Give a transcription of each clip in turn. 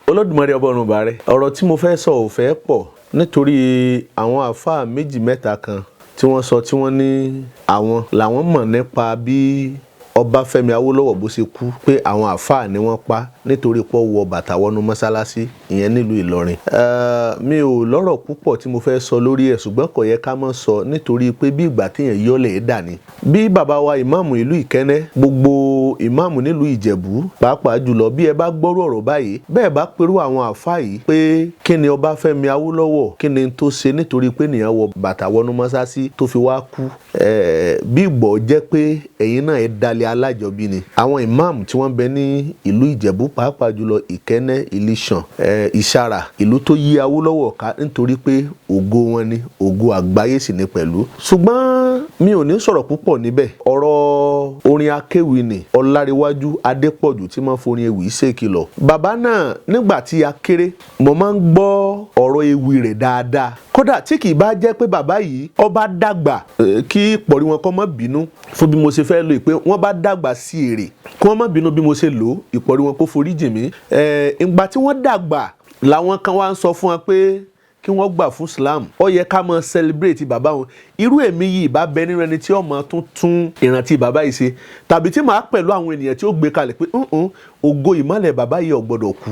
Olódùmarè ọba ọ̀run bàárẹ̀, ọ̀rọ̀ tí mo fẹ́ sọ ò fẹ́ pọ̀ nítorí àwọn àáfàá méjì mẹ́ta kan tí wọ́n sọ, tí wọ́n ní àwọn làwọn mọ̀ nípa bí Ọbáfẹ́mi Awólọ́wọ̀ bó ṣe kú, pé àwọn àáfàá ni wọ́n pa nítorí pé ó wọ bàtà wọnú mọ́sálásí ìyẹn nílùú Ìlọrin. Mi ò lọ́rọ̀ púpọ̀ tí mo fẹ́ sọ lórí ẹ̀, ṣùgbọ́n kò yẹ ká má sọ nítorí pé bí ìgbà téèyàn yọ́lẹ̀ ẹ̀ dà ní. Bí bàbá wa ìmáàmù ìlú Ìkẹ́nnẹ́, gbogbo ìmáàmù nílùú Ìjẹ̀bú pàápàá jùlọ, bí ẹ bá gbọ́rú ọ̀rọ̀ báyìí, bẹ́ẹ̀ bá perú àwọn àáfàá yìí pé kí ni Ọbáfẹ́mi Awólọ́wọ̀, kí ni tó ṣe nítorí pé nìyẹn wọ bàtà wọnú mọ́sálásí tó fi wá kú, bí ìgbọ́ jẹ́ pé ẹ̀yin náà ẹ dalẹ̀ alájọbí ni. Àwọn ìmáàmù tí wọ́n bẹ ní ìlú Ìjẹ̀bú, pàápàá jùlọ Ìkẹ́nnẹ́, Ìlíṣàn, Ìṣàrà, ìlú tó yí Awólọ́wọ̀ ká, nítorí pé ògo wọn ni, ògo àgbáyé sì ni pẹ̀lú. Ṣùgbọ́n mi ò ní sọ̀rọ̀ púpọ̀ níbẹ̀. Ọ̀rọ̀ orin akéwì ni Ọláréwájú Adépọ̀jù tí máa ń forin ewì ṣèkìlọ̀. Bàbá náà, nígbà tí a kéré, mo máa ń gbọ́ ọ̀rọ̀ ewì rẹ̀ dáadáa. Kódà tí kì í bá jẹ́ pé bàbá yìí ọba dàgbà, kí pọ̀rí wọn kọ́ má bínú fún bí mo ṣe fẹ́ lò pé wọ́n bá dàgbà sí èrè, kí wọ́n má bínú bí mo ṣe lò ó, ìpọ̀rí wọn kó forí jì mí. Ìgbà tí wọ́n dàgbà làwọn kan wá ń sọ fún wọn pé kí wọ́n gbà fún Islam. Ó yẹ ká máa celebrate bàbá wọn. Irú èmi yìí bá bẹ nínú ẹni tí ó máa tún tún ìrántí bàbá yìí ṣe, tàbí tí màá pẹ̀lú àwọn ènìyàn tí ó gbé kalẹ̀ pé ògo ìmọ́lẹ̀ bàbá yìí ò gbọ́dọ̀ kú,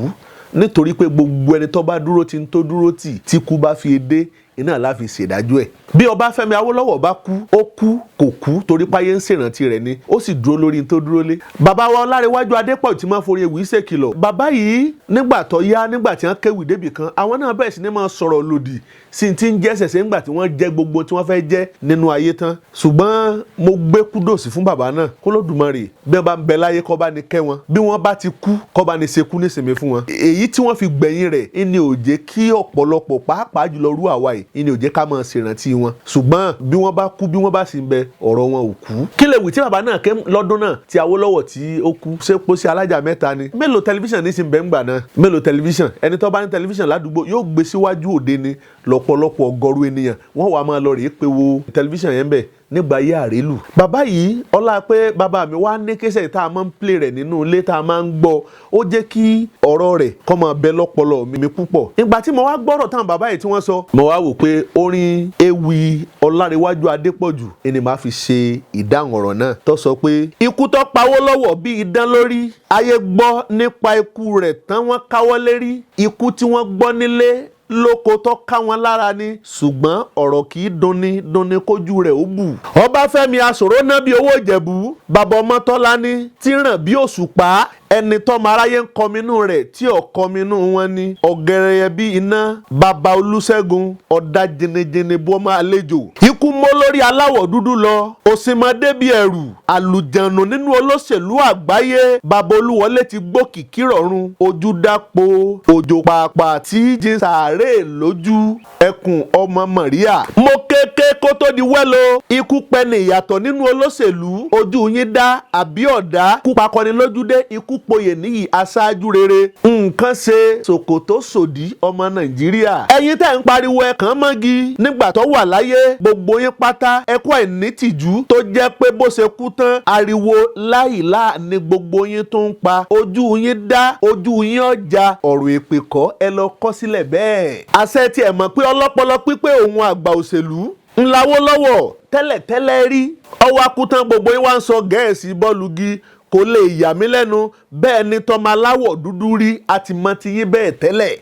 nítorí pé gbogbo ẹni tó bá dúró ti ń tó dúró tì, tí kú bá fi dé, iná la fi ṣèdájọ́ ẹ̀. Bí Ọbáfẹ́mi Awólọ́wọ̀ bá kú, ó kú, kò kú, torí páyé ń ṣèrántí rẹ̀ ni, ó sì dúró lórí tó dúró lé. Bàbá wa Ọlárẹ̀wájú Adépọ̀jù tí máa forí ewì ṣèkìlọ̀, bàbá yìí, nígbà tó yá, nígbà tí wọ́n kéwì débì kan, àwọn náà bẹ̀rẹ̀ sí ní máa sọ̀rọ̀ lòdì sí ti ń jẹ́ ṣẹ̀ṣẹ̀ ńgbà tí wọ́n jẹ́ gbogbo tí wọ́n fẹ́ jẹ́ nínú ayé tán. Ṣùgbọ́n mo gbé kúdòsì fún bàbá náà, k'Olódùmarè, bí wọ́n bá ń bẹ láyé, kó bá ní kẹ́ wọn, bí wọ́n bá ti kú, kó bá ní ṣekú nísìnyí fún wọn. Èyí tí wọ́n fi gbẹ̀yìn rẹ̀ ní ò jẹ́ kí ọ̀pọ̀lọpọ̀, pàápàá jùlọ rú àwa yìí, ní ò jẹ́ ká máa ṣèrántí wọn. Ṣùgbọ́n bí wọ́n bá kú, bí wọ́n bá sì ń bẹ, ọ̀rọ̀ wọn ò kú. Kí lè wì tí bàbá náà ké lọ́dún náà tí Awólọ́wọ̀ tí ó kú? Ṣé pósí alájà mẹ́ta ni? Mélòó tẹlifíṣàn ní sin bẹ́ẹ̀ ń gbà náà? Mélòó tẹlifíṣàn? Ẹni tó bá ní tẹlifíṣàn ládùúgbò yóò gbé síwájú òde ni, lọ́pọ̀lọpọ̀ ọgọ́rùú ènìyàn wọ́n wàá máa lọ rèé pé wo tẹlifíṣàn yẹn bẹ̀ nígbà ayé àrélù. Bàbá yìí, ọlá pé bàbá mi wá ní kéṣẹ̀ tá a máa ń play rẹ̀ nínú ilé tá a máa ń gbọ́, ó jẹ́ kí ọ̀rọ̀ rẹ̀ kó máa bẹ lọ́pọlọ mi púpọ̀. Ìgbà tí mo wá gbọ́rọ̀ táwọn bàbá yìí tí wọ́n sọ, mo wá wò pé orin ewì Ọlárẹ̀wájú Adépọ̀jù ni màá fi ṣe ìdáhùn ọ̀rọ̀ náà, tó sọ pé ikú tó pawó lọ́wọ́ bí idán lórí, ayé gbọ́ nípa ikú rẹ̀ tán, wọ́n káwọ́ lérí. Ikú tí wọ́n gbọ́ nílé lóko tó ká wọn lára ni, ṣùgbọ́n ọ̀rọ̀ kì í dunni dunni kójú rẹ̀ ó bù. Ọbáfẹ́mi aṣòro ná bí owó Ìjẹ̀bú, bàbá Ọmọtọ́lá ní tí ràn bí òṣùpá, ẹni tọ́mọ aráyé ń kọminú rẹ̀ tí ò kọminú wọn ni, ọ̀gẹ̀rẹ̀ bí iná, bàbá Olúṣẹ́gun, ọ̀dà jìnnìjìnnì bọ́ máa lejò. Ikú mọ́ lórí aláwọ̀ dúdú lọ, òsínmọ́dé bí ẹ̀rù, àlùjànnù nínú olóṣèlú àgbáyé, bàbá Olúwọlé ti gbókìkí rọ̀run, ojú dápò òjò pàápàá tí jí sàárè lójú ẹkùn ọmọ Mọ̀ríà. Mo kéké kó tó di wẹ́lo, ikú pẹ́ni ìyàtọ̀ nínú olóṣèlú, ojú yín dá àbí ọ̀dá, kú pakọni lójúdé, ikú poyè níyì aṣáájú rere, nǹkan ṣe ṣòkòtò sòdí ọmọ Nàìjíríà. Ẹ̀yin tẹ́ ń pariwo ẹ̀kàn mọ́gi nígbà tó wà láyé, gbogbo yín pátá ẹkú àìnítìjú, tó jẹ́ pé bó ṣe kú tán, ariwo láìlá ni gbogbo yín tó ń pa. Ojú yín dá, ojú yín ọjà, ọ̀rọ̀ èpè kọ́, ẹ lọ kọ́ sílẹ̀ bẹ́ẹ̀. Àṣẹ tiẹ̀ mọ̀ pé ọlọ́pọlọ pípé òun àgbà òṣèlú ńláwó lọ́wọ́ tẹ́lẹ̀tẹ́lẹ̀ rí, ọwọ́ akútán, gbogbo yín wá ń sọ Gẹ̀ẹ́sì bọ́ọ̀lù gi. Kò lè yà mí lẹ́nu, bẹ́ẹ̀ ni tọ́mọ aláwọ̀ dúdú rí, àti mọ ti yín bẹ́ẹ̀ tẹ́lẹ̀.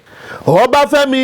Ọbáfẹ́mi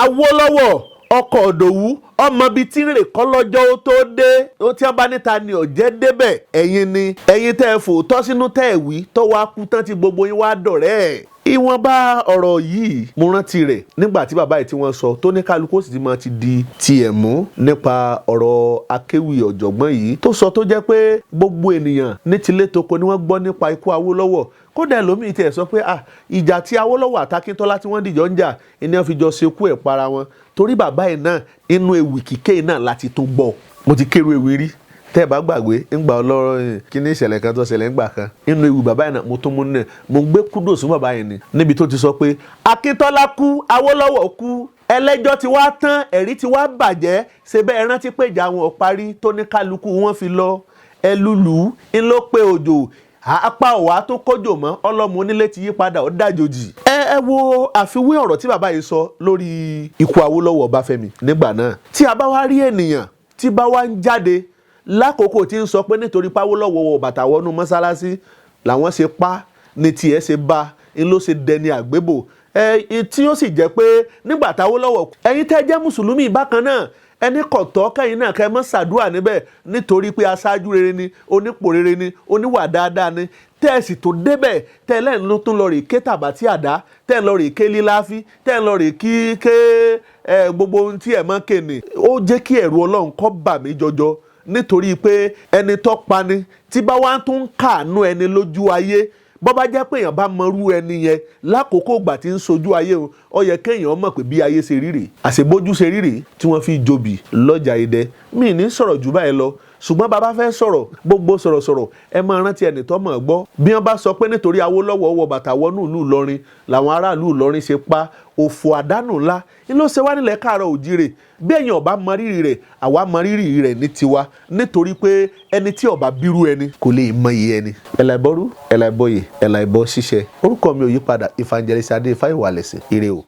Awólọ́wọ̀ ọkọ̀ òdòwú, ọmọ bíi tí ń rè kọ́ lọ́jọ́ ó tó dé, ó tí wọ́n bá níta ni ọ̀jẹ́ débẹ̀. Ẹ̀yin ni ẹ̀yin tẹ́ ẹ fò tọ́ sínú tẹ́ ẹ wí tọ́wọ́ akútán tí gbogbo yín wá dọ̀rẹ́ ẹ̀. Ìwọ̀nba ọ̀rọ̀ yìí mo rántí rẹ̀ nígbà tí bàbá yìí tí wọ́n sọ tó ní kálukú ó sì ti máa ti di tiẹ̀ mú nípa ọ̀rọ̀ akéwì ọ̀jọ̀gbọ́n yìí tó sọ, tó jẹ́ pé gbogbo ènìyàn ní tilé toko ni wọ́n gbọ́ nípa ikú Awólọ́wọ̀. Kódà ẹlòmíì tiẹ̀ sọ pé ah, ìjà tí Awólọ́wọ̀ àtAkíntọ́lá tí wọ́n dìjọ ń jà ni wọ́n fi jọ ṣekú ẹ̀ para wọn, torí bàbá yìí náà inú ewì kíké náà láti tún gbọ́. Mo ti kéré ewì rí, tẹ́ ẹ bá gbàgbé ńgbà ọlọ́rọ̀ kí ní ìṣẹ̀lẹ̀ kan tó ṣẹlẹ̀ ńgbà kan inú ewu bàbá yẹn náà mo tún mú nínú ẹ̀. Mo ń gbé kúdò sún bàbá yẹn ni níbi tó ti sọ pé Akíntọ́lá kú, Awólọ́wọ̀ kú, ẹlẹ́jọ́ ti wá tán, ẹ̀rí ti wá bàjẹ́. Ṣe bẹ́ẹ̀ rántí pé ìjà wọn ò parí tó ní kálukú wọn fi lọ ẹlúlù ń ló pé òjò apá ọ̀wá tó kójò mọ́, ọlọ́mọ onílé ti yí padà, ó dàjòjì. Ẹ Ẹ wo àfiwé ọ̀rọ̀ tí bàbá yìí sọ lórí ikú Awólọ́wọ̀ Ọbáfẹ́mi nígbà náà. Tí a bá wá rí ènìyàn tí bá wá ń jáde lákòókò tí ń sọ pé nítorí pÁwólọ́wọ̀ wọ bàtà wọnú mọ́sálásí làwọn ṣe pa ní tiẹ̀ ṣe bá ń ló ṣe dẹni àgbébò ẹ, tí ó sì jẹ́ pé nígbà tÁwólọ́wọ̀, ẹ̀yin tẹ́ jẹ́ mùsùlùmí bákan náà, ẹni kọ̀tọ́ kẹ́yìn náà kẹ́ mọ́ ṣàdúrà níbẹ̀ nítorí pé aṣáájú rere ni, onípò rere ni, oníwà dáadáa ni. Tẹ́ ẹ sì tó débẹ̀, tẹ́ ẹ lẹ́nu tó lọ rè ké tàbátí àdá, tẹ́ ẹ lọ rè ké líláfí, tẹ́ ẹ lọ rè kí ké ẹ gbogbo ohun tí ẹ mọ́ kéne, ó jẹ́ kí ẹ̀rù Ọlọ́run kó bà mí jọjọ, nítorí pé ẹni tó pani tí bá wá tún ń kàánú ẹni lójú ayé, bọ́ bá jẹ́ pé èèyàn bá mọrú ẹni yẹn lákòókò ìgbà tí ń sojú ayé o, ó yẹ kéèyàn mọ̀ pé bí ayé ṣe rí rèé, àṣebójú ṣe rí rèé tí wọ́n fi jobi lọ́jà idẹ. Mí ní sọ̀rọ̀ jù báyìí lọ, ṣùgbọ́n bàbá fẹ́ sọ̀rọ̀, gbogbo sọ̀rọ̀sọ̀rọ̀, ẹ máa rántí ẹnì tó mọ̀ gbọ́. Bí wọ́n bá sọ pé nítorí Awólọ́wọ̀ wọ bàtà wọnú ìlú Ìlọrin làwọn aráàlú Ìlọrin ṣe pa, òfò àdánù ńlá ń ló ṣe wá nílẹ̀ káàárọ̀ òjíire. Bí èèyàn ọba mọ rírì rẹ̀, àwa mọ rírì rẹ̀ ní tiwa, nítorí pé ẹni tí ọba bírú ẹni kò lè mọ iye ẹni. Ẹ̀là ìbọrú, ẹ̀là ìbọyè, ẹ̀là ìbọ ṣíṣẹ. Orúkọ mi ò yí padà, Evangelist Adé Fáyìwálẹ̀sìn. Ire o.